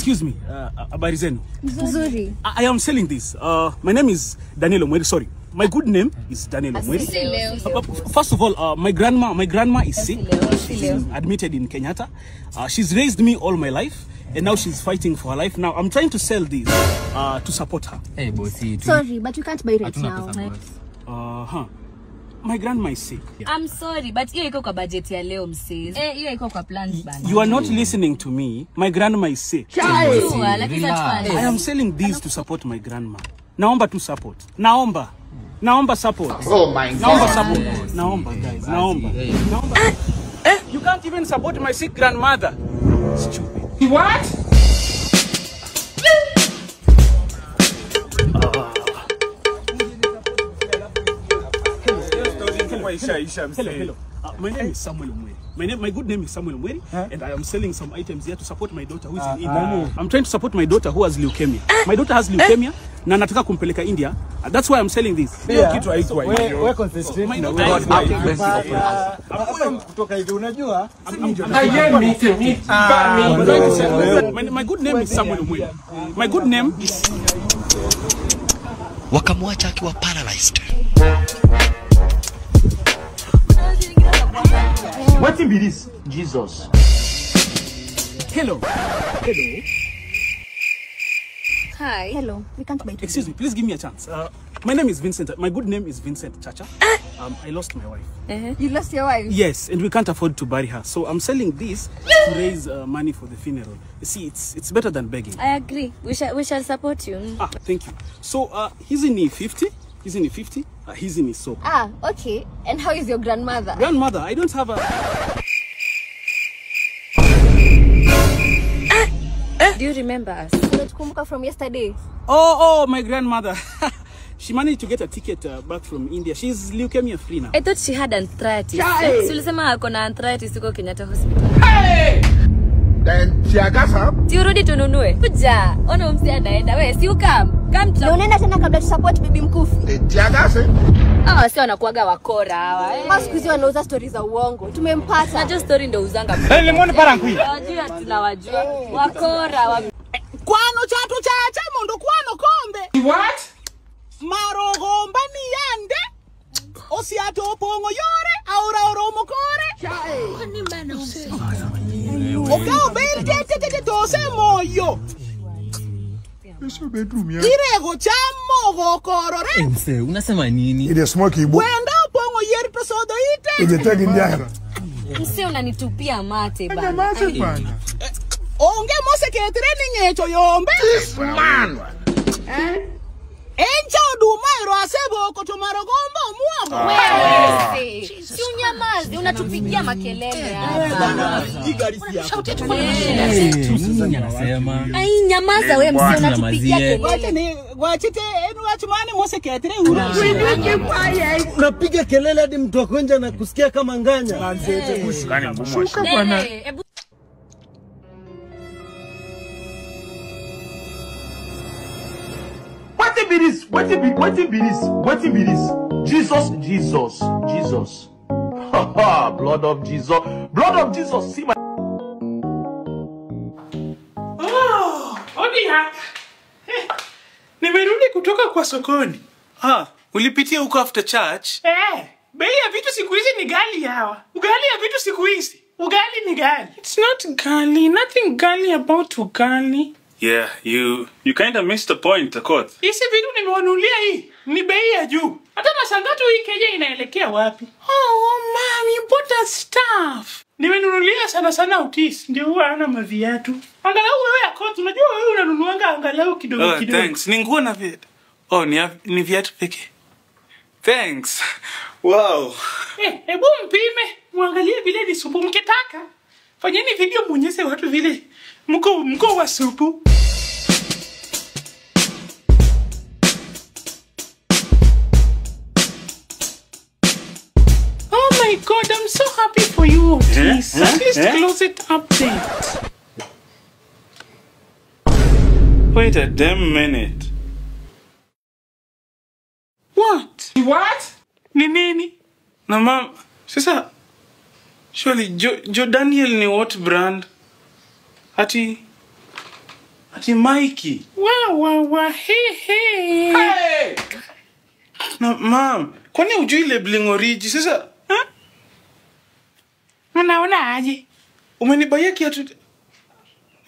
Excuse me, habari zenu? Nzuri. I am selling this. My name is Daniel Omweri. Sorry. My good name is Daniel Omweri. First of all, my grandma is sick. She's admitted in Kenyatta. She's raised me all my life, and now she's fighting for her life. Now I'm trying to sell this to support her. Hey, bossy. Sorry, but you can't buy right now. My grandma is sick. Yeah. I'm sorry, but hiyo iko kwa budget ya leo msee. Eh, hiyo iko kwa plans bana. You are not listening to me. My grandma is sick. I am selling this to support my grandma. Naomba to support. Naomba. Naomba support. Oh my God. Naomba support. Naomba guys. Naomba. Naomba. You can't even support my sick grandmother. Stupid. What? Hello, hello. My name is Samuel Omweri. My good name is Samuel Omweri, and I am selling some items here to support my daughter who is in India. I'm trying to support my daughter who has leukemia. My daughter has leukemia, na nataka kumpeleka India. That's why I'm selling this. Kitu haiko hivyo. Wewe concentrate na wewe. Kutoka hivi unajua? My good name is Samuel Omweri. My good name is. Wakamwacha akiwa paralyzed. What be this? Jesus. Hello. Hello. Hi. Hello. We can't buy. Excuse me. Please give me a chance. My name is Vincent. My good name is Vincent Chacha. I lost my wife. You lost your wife? Yes, and we can't afford to bury her. So I'm selling this to raise money for the funeral. You see, it's better than begging. I agree. We shall support you. Ah, thank you. So he's in 50. He's in 50. He's in his soap. Ah, okay. And how is your grandmother? Grandmother? I don't have a... Do you remember us? Unatukumbuka from yesterday. Oh, my grandmother. She managed to get a ticket back from India. She's leukemia free now. I thought she had arthritis. Si ulisema ako na arthritis huko Kenyatta Hospital. Hey! Then Si urudi tununue. Kuja. Ona mzee anaenda. Wewe si ukam. Ndio unaenda tena kabla tu support bibi mkufu. Hawa si wanakuaga wakora hawa. Hawa siku hizi wanauza stories za uongo. Tumempata. Unajua story ndio uzanga. Lemon parangui. Wajua tunawajua. Wakora wa Kwano chatu chacha mondo kwano kombe. What? Marogomba ni yande. Osiato opongo yore aura oromo kore. Kwani mbana umse. Okao bel tete tose moyo. Irego chamo gokorore. Mse, unasema nini? Ile smoke ibu. Wenda upongo yeri tosodo ite. Ile tagi ndiara. Mse unanitupia mate bana. Mate bana. Onge mose ke training echo yombe. This man. Encha oduma ero asebo kotomarogomba muago. Wewe. Si unyamaze, unatupigia makelele hapa. Nini anasema? Ai, nyamaza wewe mse, unatupigia kelele. Wacha ni wachite enu wachumane mose ketere uru. Unapiga kelele hadi mtu akonja na kusikia kama nganya. Shuka bwana. What be this? What be this? What be this? Jesus, Jesus, Jesus. Blood of Jesus. Blood of Jesus. See my. Oh, odi hapa. Eh, nimerudi kutoka kwa sokoni. Ah, ulipitia huko after church? Eh, bei ya vitu siku hizi ni ghali hawa. Ugali ya vitu siku hizi. Ugali ni ghali. It's not ghali. Nothing ghali about ugali. Yeah, you kind of missed the point, Akot. Hizi vitu nimewanulia hii ni bei ya juu. Hata nashangaa tu hii Kenya inaelekea wapi. Oh, mom, you bought us stuff. Nimenunulia sana sana Otis, ndio huwa ana maviatu. Angalau wewe Akot, unajua wewe unanunuanga angalau kidogo kidogo. Thanks. Ni nguo na viatu. Oh, ni viatu pekee. Thanks. Wow. Hebu mpime, muangalie vile ni supu mkitaka. Fanyeni video muonyeshe watu vile mko wa supu. Oh my God, I'm so happy for you, Otis. At least closet update. Wait a damn minute. What? What? Ni nini? Na mom, sasa surely Joe Daniel ni what brand? Ati Ati Mikey. Wa he he. Hey! Na mam, kwani hujui labeling origi sasa? Huh? Unaona aje? Umenibaia kiatu.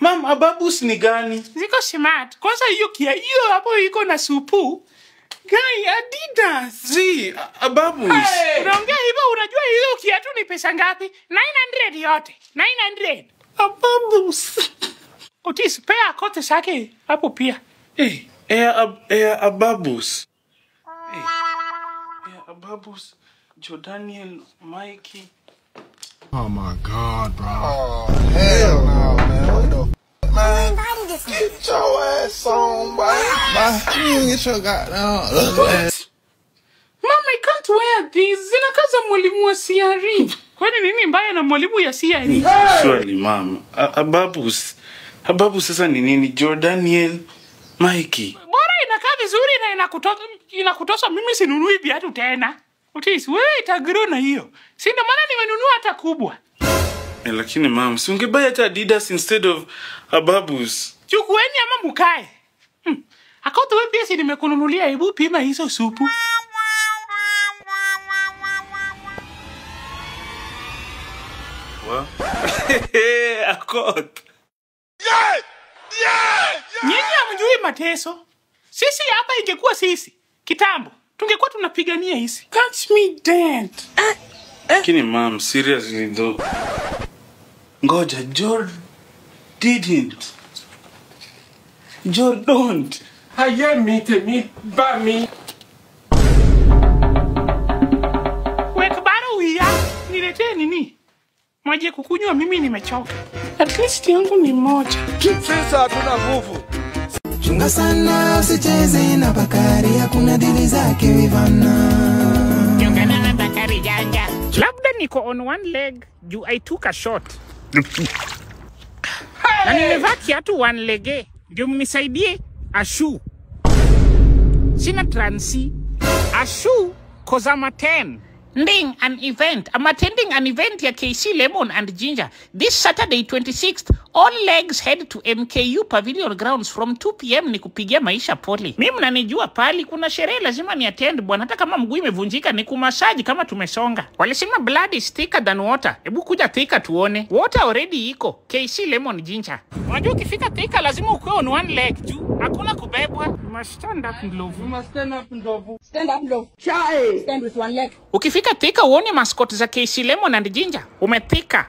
Mam, Ababus ni gani? Ziko smart. Kwanza hiyo kia hiyo hapo iko na supu. Guy, Adidas. Zi, Ababus. Hey! Unaongea hivyo unajua hiyo kiatu ni pesa ngapi? 900 yote. 900. Ababus. Otis, pea kote sake hapo pia. Hey, Air Ababus. Hey. Air Ababus, Jordaniel, Mikey. Oh my God, bro. Oh, hell no, man. What the f, man? Get your ass on, boy. Bye. You get your goddamn ass. Mom, I can't wear these. Zinakaza mwalimu wa CRE. Kwani nini mbaya na mwalimu ya CRE? Surely, mom. Ababus. Ababus sasa ni nini? Jordaniel, Mikey. Bora inakaa vizuri na inakutosa mimi sinunui viatu tena. Otis, wewe itagrow na hiyo. Si ndio maana nimenunua hata kubwa. Lakini mom, si ungebuy hata Adidas instead of Ababus. Chukueni ama mkae. Akato wewe pia si nimekununulia, hebu pima hizo supu. Wa? Akot. Yeah! Yeah! Nyinyi hamjui mateso. Sisi hapa ingekuwa sisi kitambo tungekuwa tunapigania hizi. Catch me dead. Lakini mom, seriously though. Ngoja, Jord didn't. Jord don't. Haye mi te mi ba mi. Wek baro wiya, niletee nini? Maji kukunywa mimi nimechoka. At least yangu ni moja. Sisi hatuna nguvu. Chunga sana usicheze na Bakari, hakuna dili zake vivana. Chunga na Bakari janja. Labda niko on one leg, juu I took a shot. Hey! Na nimevaa kiatu one leg, ndio mnisaidie ashu. Sina transi. Ashu cause I'm a 10. Nding an event. I'm attending an event ya KC Lemon and Ginger this Saturday 26th. All legs head to MKU Pavilion Grounds from 2 p.m. Ni kupigia maisha pole. Mimi mnanijua pali kuna sherehe lazima ni attend bwana, hata kama mguu imevunjika ni kumasaji kama tumesonga. Walisema blood is thicker than water. Hebu kuja Thika tuone. Water already iko. KC Lemon Ginger. Unajua ukifika Thika lazima ukuwe on one leg juu. Hakuna kubebwa. You must stand up Ndlovu. You must stand up Ndlovu. Stand up Ndlovu. Chai. Stand with one leg. Ukifika Thika uone mascot za KC Lemon and Ginger. Umethika.